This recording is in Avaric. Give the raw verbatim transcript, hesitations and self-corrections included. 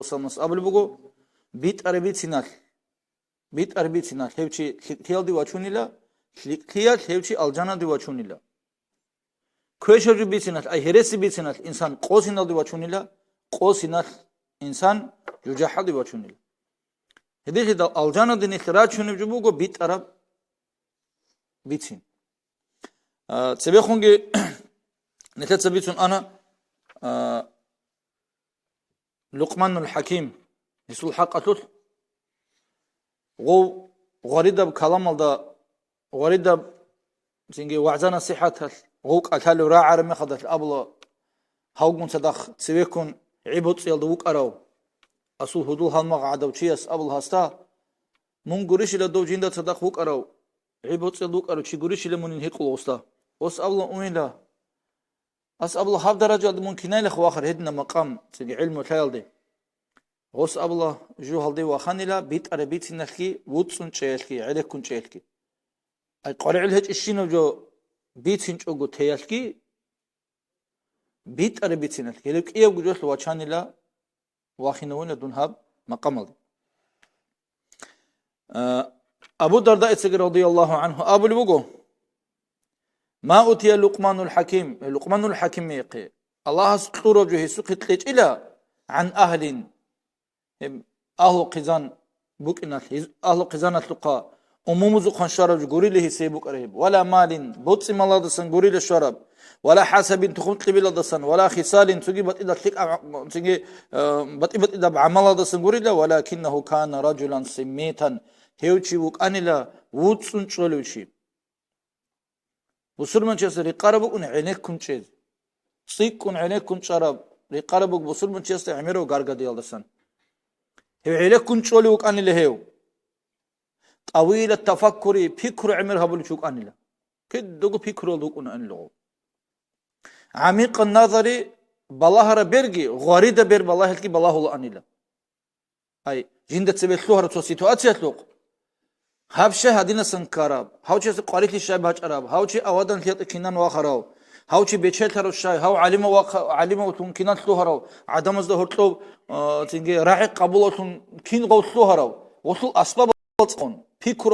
вассаламас абулеб буго: «БитӀараб бициналъ, битӀараб бициналъ гьев чи лъикӀлъиялде вачунила, лъикӀлъиялъ гьев чи алжанаде вачунила. Квешаб жо бициналъ, ай гьереси бициналъ инсан къосиналде вачунила, къосиналъ инсан жужахӀалде вачунила». Гьединлъидал алжанаде нилъ рачунеб жо буго битӀараб бицин. А, цебехунги нилъеца бицун ана, а, Лукъманул ХӀаким, гьесул хӀакъалъулъ гъов гъваридаб каламалда, гъваридаб цинги вагӀза-насихӀаталъ гъов кӀалъалев рагӀараб мехалдалъ абула: «Гьавгун цадахъ цевеккун гӀи-боцӀиялда вукӀарав, асул гьудул-гьалмагъ гӀадав чияс абула гьасда: Мун гурищила дов жинда цадахъ вукӀарав, гӀи-боцӀиялда вукӀарав чи гурищила мунин гьикъула гъосда». Гъос абула: «Унила». Ас абула: «Гьаб даражаялда мун кинайилах вахар гьединаб макъам, цинги гӀилму лъаялде». Гъос абула: «Жо гьалде ваханила битӀараб бициналъги, вуцӀцӀун чӀеялъги, гӀелеккун чӀеялъги». Ай къваригӀел гьечӀищинав жо бицинчӀого теялъги, битӀараб бициналъ, гьелев кӀиябго жоялъ вачанила, вахинавуна дун гьаб макъамалде. А, Абу Дардаицаги радияллагьу гӀангьу абулеб буго: «Ма утия Лукъманул ХӀаким», э, Лукъманул ХӀакимихъе, Аллагьас кьураб жо гьесухъе кьечӀила, гӀан агьлин, гьеб агьлу хъизан букӀиналъ, гьез-, агьлу хъизаналъухъа умумузухъан щвараб жо гурила гьесие букӀараб гьеб, вала малин, боцӀи-малалдасан гурила щвараб, вала хӀасабин, тухум-кьибилалдасан, вала хисалин, цоги батӀидаб лъикӀаб, цоги, э, батӀи-батӀидаб гӀамалалдасан гурила, валакиннагьу кана ражулан симмитан, гьев чи вукӀанила вуцӀцӀун чӀолев чи. Бусурманчиясда рекъараб букӀун гӀенеккун чӀез. ЦӀикӀкӀун гӀенеккун чӀараб рекъараб буго бусурманчиясда гӀемерав гаргадиялдасан. Гьев гӀенеккун чӀолев вукӀанила гьев. ТӀавила тафаккури, пикру гӀемер гьабулев чи вукӀанила. Кидаго пикруялда вукӀунаанила гъов. ГӀамикъан назари, балагьараб берги, гъварида бер балагьилъги балагьулаанила. Ай, жинда цебе лъугьараб цо ситуациялъухъ, гьаб щай гьадинасан ккараб, гьав чиясда къварилъи щай бачӀараб, гьав чи авадан лъикӀ кинан вахарав, гьав чи бечелъарав щай, гьав гӀалимав вахъа-, гӀалимавлъун кинан лъугьарав, гӀадамазда гьоркьоб, а, цинги рагӀи къабулавлъун кин гъов лъугьарав, гъолъул асбабал цӀун, пикру